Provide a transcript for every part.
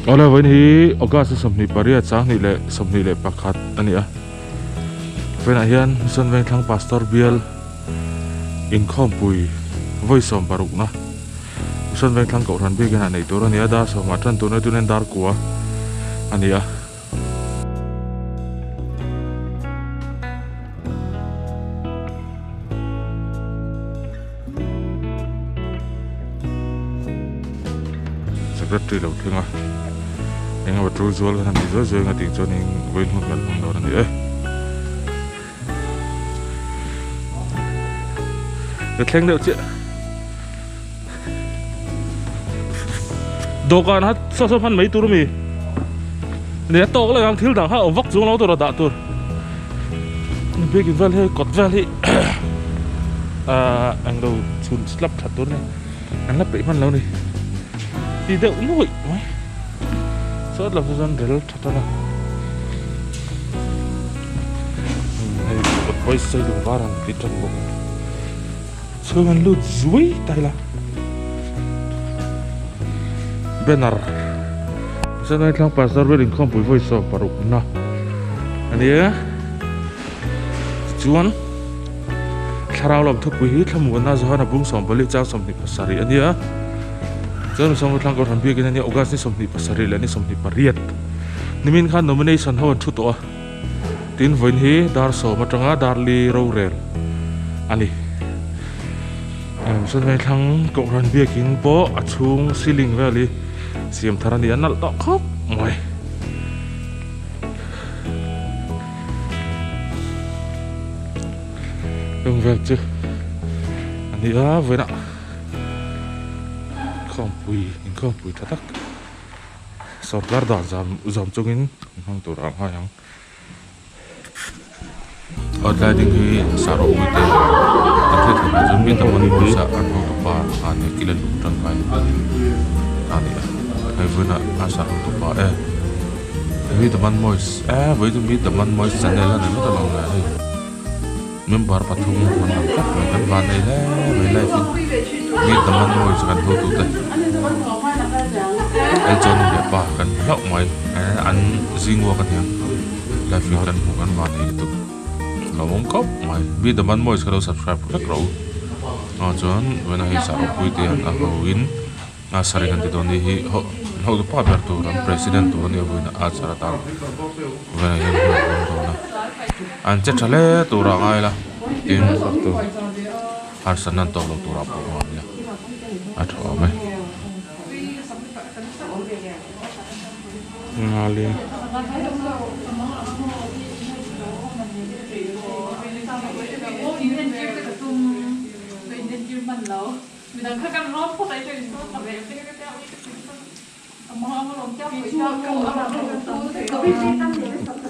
Awle vawiin hi August ni 28 2021 a ni a vawiinah hian Mission Vengthlang Pastor Bial inkhawmpui vawi sawm parukna Mission Vengthlang Kohhran biakin ah neih tur a ni a dar sawmah tan tuna tunin dar kua a ni a. Secretary lo thleng a eng emaw tul zual khan a ni zuai zuai ang a tih chuanin vawiin hun kan hmang dawn a ni e. Ka thleng deuh chiah. Dawhkan kha saw saw hman mai tur ami ni a tawk leh ang thil dang kha a awm vak chuang lo tur a dah tur biakin vel hi kawt vel hi ahh englo chhun slap that tur a ni an la peih hman lo a ni ti deuh nuaih mai sawt lam saw chuan rel tha tan a hei kawt pawisa hi lung var ang ti tan bawk. Chhung an lut zuai ta ila banner Sanai thlang pastor vel inkhawmpui vawi 60 na a ni a tichuan thlarau lam thupui hi thlamuanna Johana bung 14 chang 27 a ni a chuan Mizoram thlang kohhran biakin a nia August ni 27 leh ni 28 nimin khan nomination ho an thu tawh a. Tin vawiin hi dar sawm atanga dar li rorel a ni. Sawnhmei thlang Kohhran biakin pawh a chhung ceiling vel hi siam thar a ni a nalh tawh khawp mai. Chung vel chu a ni a vawiinah khawmpui inkhawmpui tha tak. Sorkar dan zam zawm chungin an hmang tur ah ngai ang. Awtlai ding hi sahrawh pui te kan hriat theih dan chu mi tam an hmuh sa an ho tupa a ni kil a lung tangkai a ni a hei vawiinah a sahrawh tupa e mi tam an mawi e vawiin chu mi tam an mawi channel a ni ngawt alawm le hei member pathum an lang tlat mai kan van nei hle mai live in mi tam an mawi chu kan hotu te hei chuan nu leh pa kan hmu hlauh mai an zingua ka hniang live in kan hmu kan van nei lutuk lo awm khawp mai mi tam an mawi chu ka lo subscribe vek rawh u ah chuan vawiin hei sah ropui te an a ho in a saree kan ti dawn ni hi ho hotu pa ber tur an president tur a nih avangin a sar atan vawiinah hian hun a awm dawn a an che tha hle tur ah ngai la tin harsatna an tawk lo tur ah pawh ngai la a tha awm e.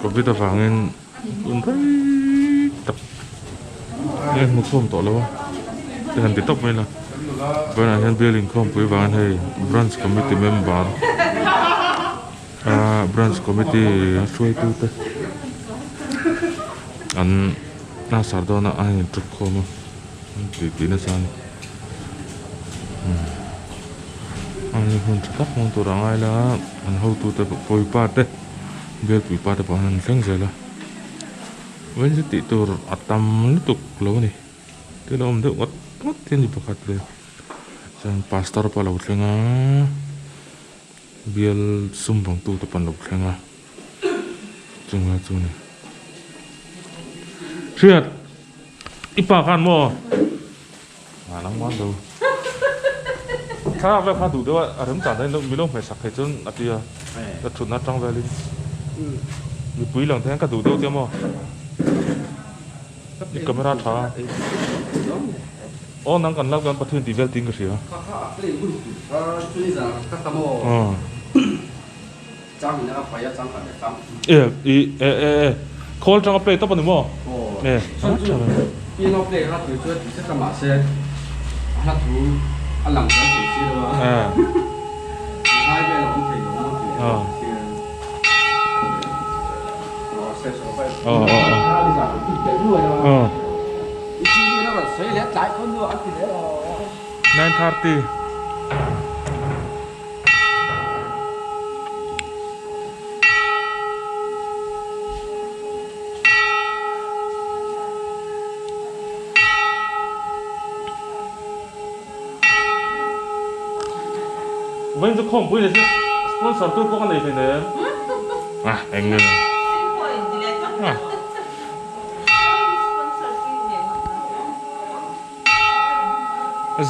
Covid avangin hun rei tak a hmu khawm tawh lo a ti han ti tawp mai la vawiinah hian bial inkhawmpui vangin hei branch committee member ah branch committee a hruaitu te an a sar dawn a a inṭawp khawm a. Tih tih nasa a ni an hun tha tak hmang tur a ngai la an hotute pawh puipa te bialpui pa te pawh an thleng zel a vawiin chu tih tur a tam lutuk lo a ni thil a awm deuh ngawt ngawt hi a ni pakhat leh chuan pastor pawh a lo thleng a bial sum vawngtu te pawh an lo thleng a chunga chu a ni hriat. I pa khan maw? A nang man lo. Thlalak vel kha duh deuh a, a rem tan dahin mi lo hmehsak thei chuan a ti a, ka thutna atang velin mipui lang te hian ka duh deuh tia maw? I camera tha a. Aw nang kan lak dawn Pathian tih vel tiin ka hria. E i e e e khawl atanga play tawp a ni maw? E 9:30. Vawiin chu khawmpui leh chu sponsor tu pawh ka nei hleinem. Ah eng nge.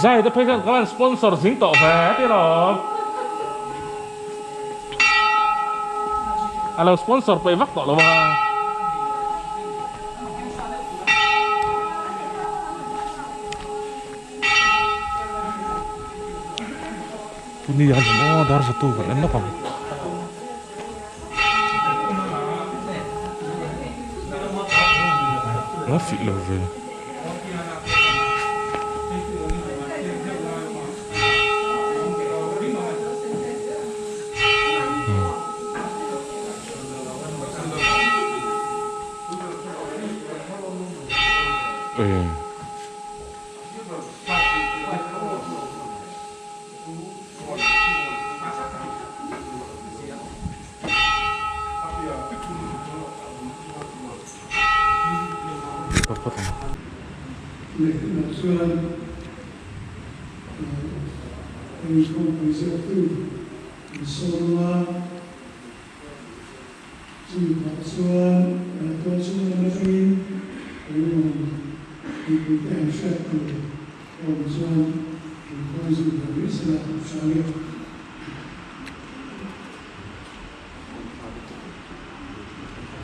Zai te phei khan ka lan sponsor zing tawh ve ti lawm. A lo sponsor peih vak tawh lo a. Tuni a ni maw dar zatu kan en lawk ang. A fih lo ve. Lehkhaah chuan inkhawmpui ziaktu an sawm a, chumi pah chuan tual chhung lam atangin kan rawn mipuite han hriat tur a awm chuan inkhawm zui ve mai sela a tha a ni.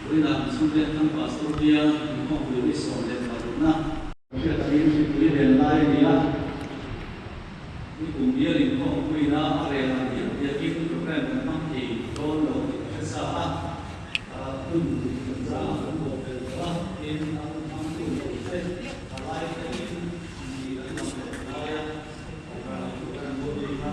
Vawiinah Mizoram Thang Pastor Bial inkhawmpui ni 16na. Hriat angin hripui len lai a ni a, nikum bial inkhawmpuina a rel ang hian biakin program kan hmang thei dawn lo tih ka hre sa a, hun chungchangah kan bawh belh tawh a, tin a hun hmangtu tur te thalai te in ni kan lam leh lai a, program body kha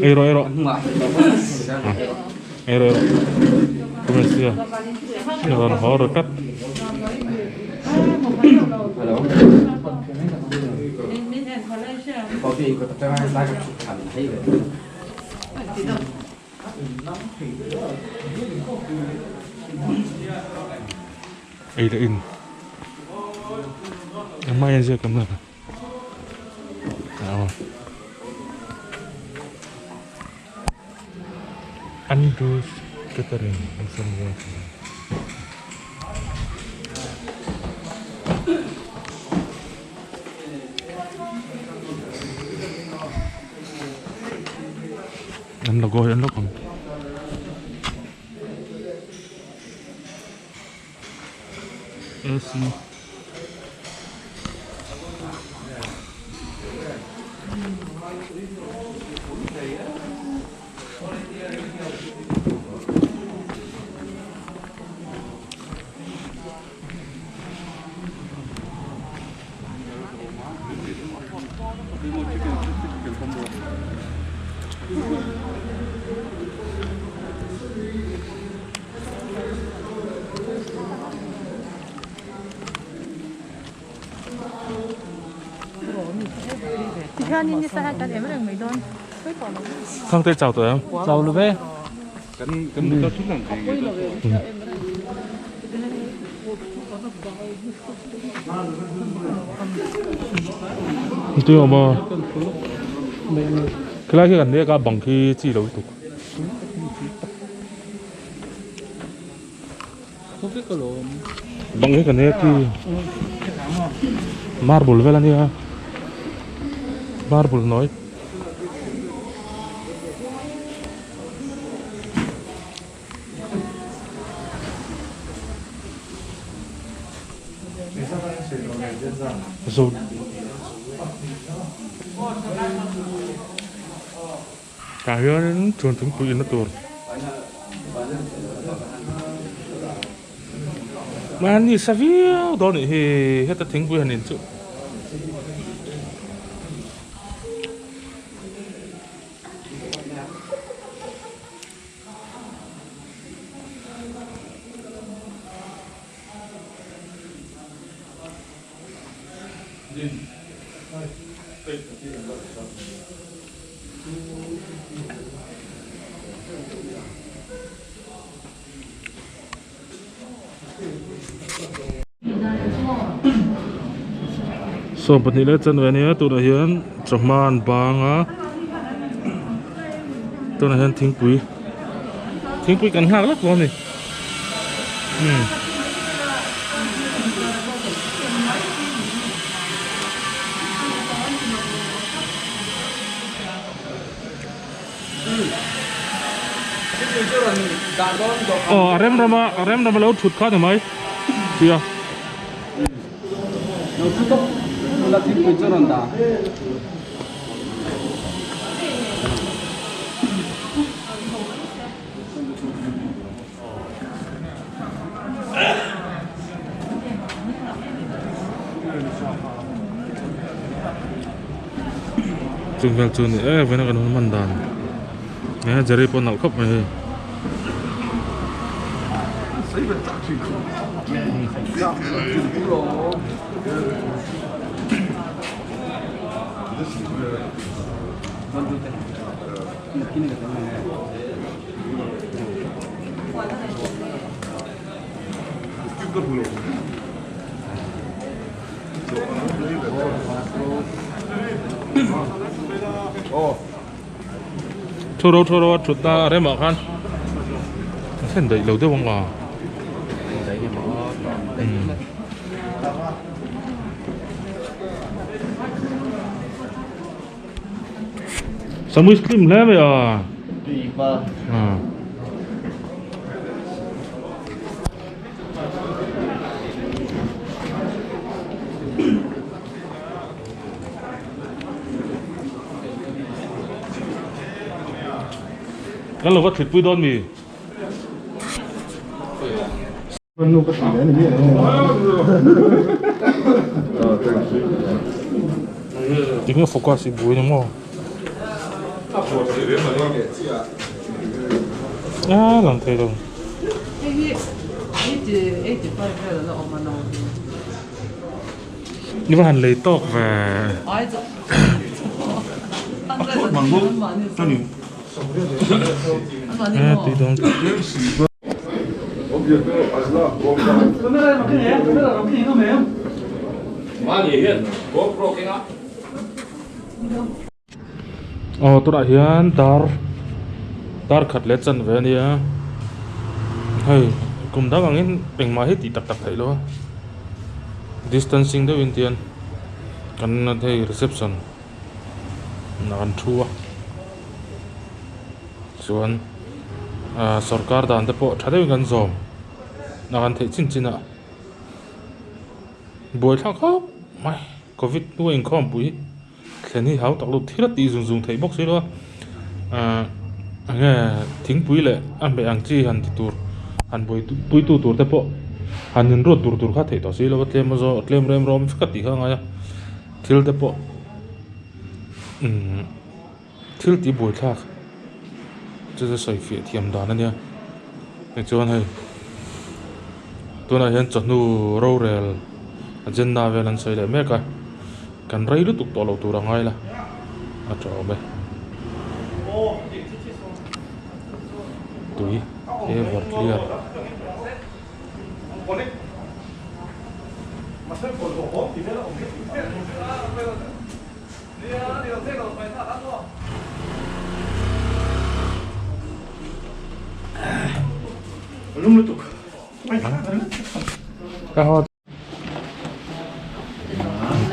Ei rawh ei rawh ei rawh ei rawh comment sia rawn haw ru tlat. Ei leh in engmah hian ziak awm lo Andrews Catering an sawn vel. An logo hi an lawk ang. AC. Thangte chau tawh em? Chau lo ve. Tui awm a khilai khi kan nek a bang khi chi lo lutuk bang hi kan nek khi marble vel ania marble nawi. Zo tah hianin chuan thingpui inna tur mahni sa viau dawn anih hi heta thingpui han in chu. Sawmpahnih leh chanve ania tunah hian chawhma an bang a tunah hian thingpui thingpui kan nghak lawk dawn a ni umm. Aw a rem rama a rem rama lo thut kha ni mai sia. Chung vel chu ni e vawiin a kan hun hman dan e Jerry pawh nalh khawp mai hei. Thu ro thu ro a thut na a remah khan a thlen daih lo deuh ang a. Samui slim hle mai a. Kan lo va thutpui dawn mi? Tinge focus i buai ni maw? A lang thei lo. I va han lei tawk ve. E tui dawn. Aw tunah hian dar dar khat leh chanve a nia hei kum dang angin engmah hi tih tak tak theih lo a distancing deuhin tian kan hei reception ah an thu a chuan ah sawrkar dan te pawh tha deuhin kan zawm a kan theih chin chin ah buaithlak khawp mai covid hnuai inkhawmpui. Thlen hi hau tak lut thil a tih zung zung theih bawk si lo a ahh enge thingpui leh a hmeh ang chi han ti tur han buai pui tu tur te pawh han inruat tur tur kha theih tawh si lo a tlem a zawh tlem rem rawm vek a tih kha a ngai a thil te pawh umm thil tih buai thlak chu chu sawi fiah thiam dan a nia tichuan hei tunah hian chawhnu rorel agenda vel an sawi leh mek a. Kan rei lutuk tawh lo tur a ngai la, a tha awm e. Tui ever clear.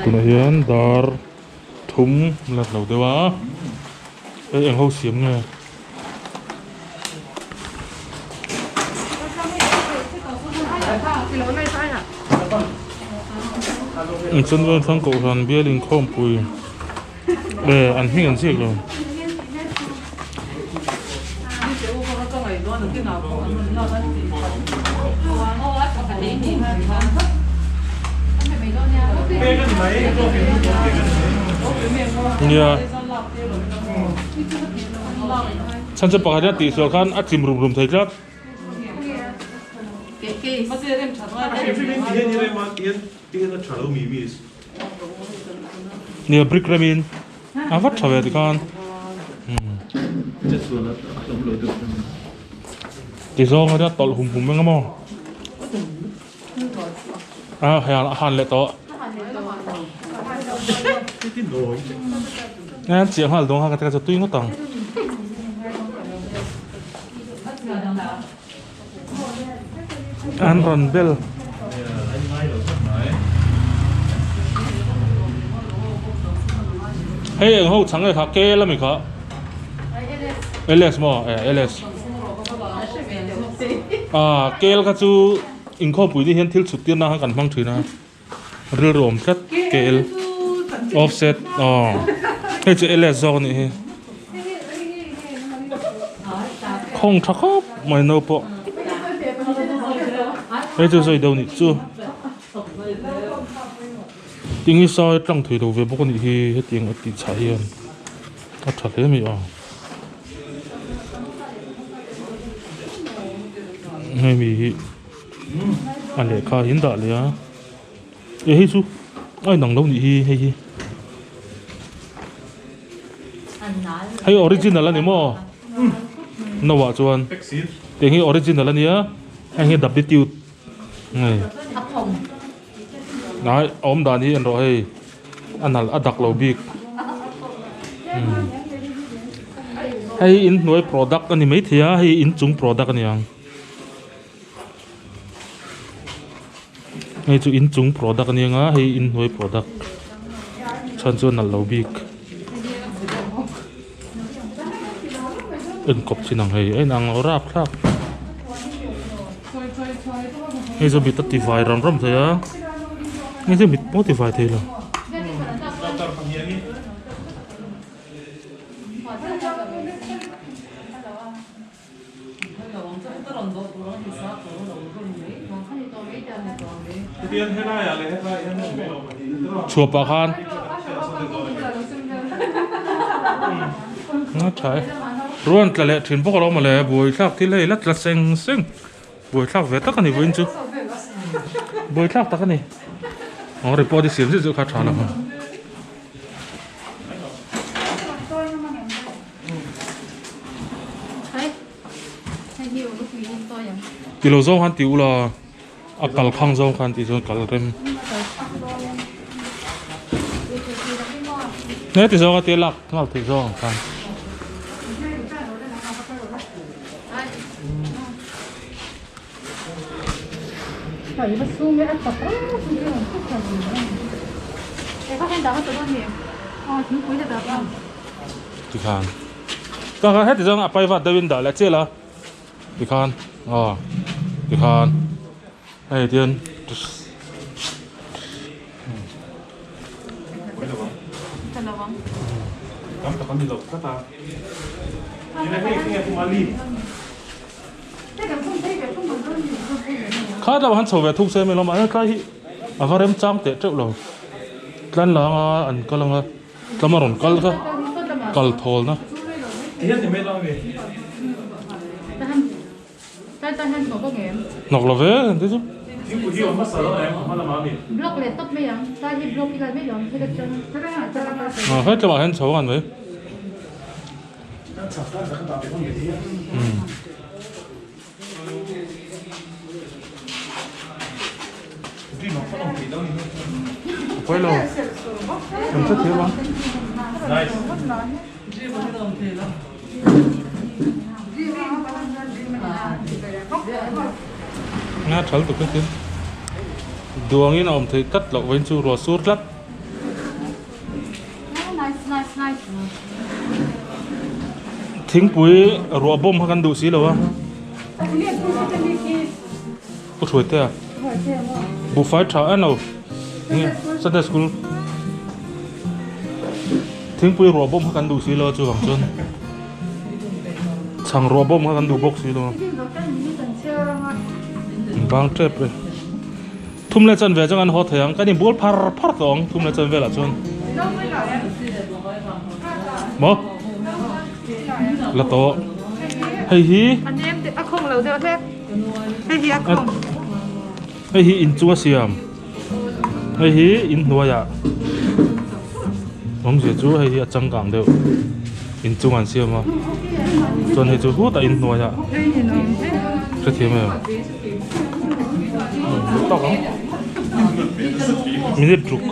Tunah hian dar thum la hlo deuh a hei eng ho siam nge chuan thlang kohhran bial inkhawmpui e an hming an ziak lo. Nia chhan chu pakhat hian tihsual khan a chim rum rum thei tlat. Nia brick remin a vat tha ve tikhan ti zawng a nia tawlh hum hum eng emaw a hei a han leh tawh. An chiah nghal dawn kha ka ti kha chu tui ngawt ang. An rawn bel. Hei eng ho chhang nge kha kel ami kha LS maw eh LS ah kel kha chu inkhawmpui ni hian thil chhut tir nan khan kan hmang thin a rilru awm tlat kel offset aw hei chu LS zawk anih hi. Khawng tha khawp mai no pawh hei chu sawi deuh nih chu tinge sai tlang thei lo ve bawk a nih hi hetiang a tih chhah hian a tha hle mai a hemi hi a lehkha hi an dah leh a eh hei chu a inang lo nih hi hei hi. Hei original a ni maw? No ah chuan tiang hi original a nia heng hi duplicate nge nai a awm dan hi en rawh hei a nalh a dak lo bik hei inhnuai product a ni maithei a hei inchung product a ni ang. Hei chu inchung product a nia hei inhnuai product chhan chu a nalh lo bik enkawp chin ang hei a inang lo rap thlak hei chu mit a ti vai ram ram thei a hei chu mit pawh a ti vai thei lo. Chhuah pah khan a tha e ruan tla leh thin bawk alawm mawle buaithlak thil hei la tla seng seng buaithlak ve tak a ni vawiin chu buaithlak tak a ni aw report i siam zet zet kha a tha lo. Ti lo zawng khan ti ula a kal khang zawng khan tih chuan kal rem he ti zawng a tia lak nghal theih zawng ang khan. Tikhan ka kha heti zawng a private deuhin dah leh chiah la tikhan aw tikhan hei tian Kha tlauh han chho ve thung se mai lo mahse tlai hi a va remchang teh teuh lo tlan lang a an kal ang a tlama rawn kal kha kal thawl na. Hnawk lo ve an ti chu. He tlangah hian chho ang an mai. Pawi lo an hre thiam ang. Nga thal tuk hetin duangin a awm theih tlat loh vawiin chu ruah sur tlat. Thingpui ruah bawm kha kan duh si lo a. Pu Hruaitea buhfai tha en lo nge Sunday school thingpui ruah bawm kha kan duh si lo a chuvang chuan chhang ruah bawm kha kan duh bawk si lo a bang tep e. Thum leh chan ve chuan kan haw thei ang, kan inbual phar phar tawh ang thum leh chan velah chuan. Maw? La tawh. Hei hi. A nem te a khawng lo deuh hlek. Hei hi a khawng. Hei hi inchung a siam. Hei hi inhnuaiah. Awmzia chu hei hi a changkang deuh. Inchung an siam a. Chuan hei chu hutah inhnuaiah. Hrethiam em? Tak ang. Minute ruk.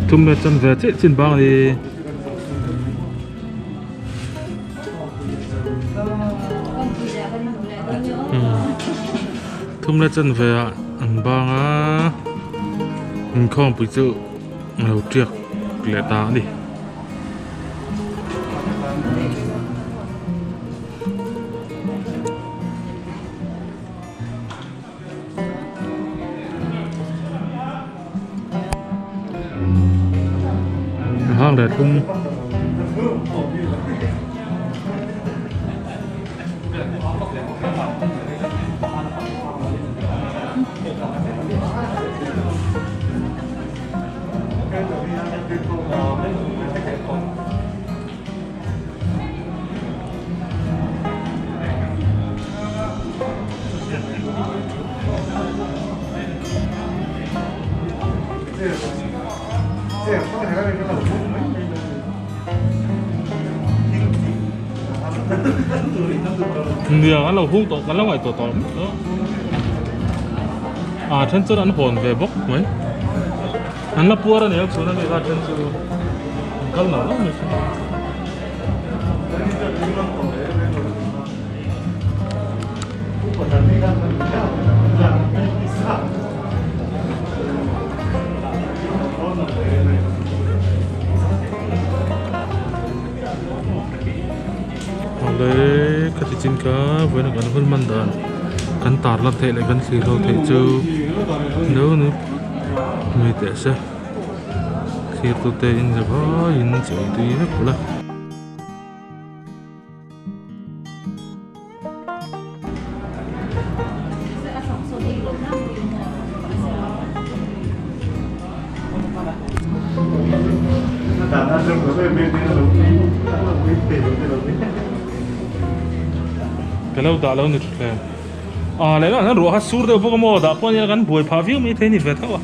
Thum leh chan ve chiah chin bang a ni. Thum leh chan ve ah an bang a inkhawmpui chu a lo tiak leh ta a ni. Hang leh thum. Nia an lo hung tawh kan lo ngaihtuah tawh a then chuan an hawn ve bawk mai an la puar a ni a chhun a ni kha then chu an kal lo lo mai chu. Awle khati chin kha vawiin kan hun hman dan kan tar lan theih leh kan thlir ho theih chu no ni mai teh se thlir tute in za vaiin chawi tui vek ula. Ka lo dah lo ni tha hle. Ah leh lah hian ruah kha sur deuh bawk a maw dah pawh ania kan buai phah viau mai thei a ni ve tho a.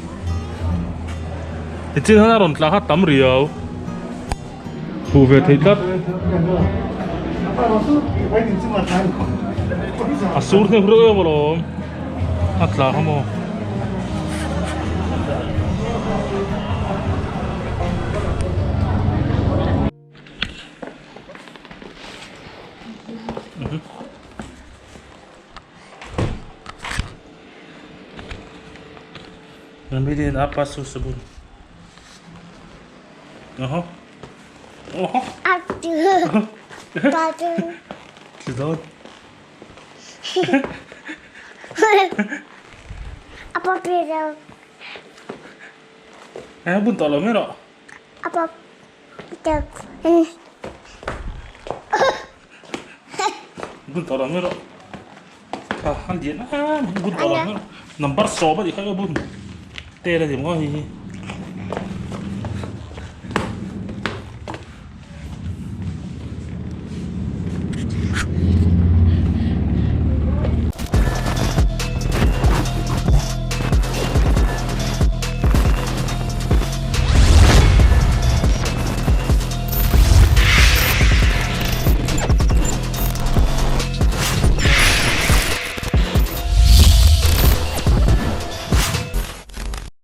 Tichin hian a rawn tla kha tam riau. Hmuh ve theih tlat. A sur hneuh reuh em alawm. A tla kha maw. Nambilin apa susubun. Oho. Oho. Tidon. Apa pira? Eh, bun tawh lo mai rawh. Apa pira? Bun tawh lo mai rawh. Ah, an lian a, bun tawh lo mai rawh. Number 10 a nih kha bun. Tel a ni maw hei hi.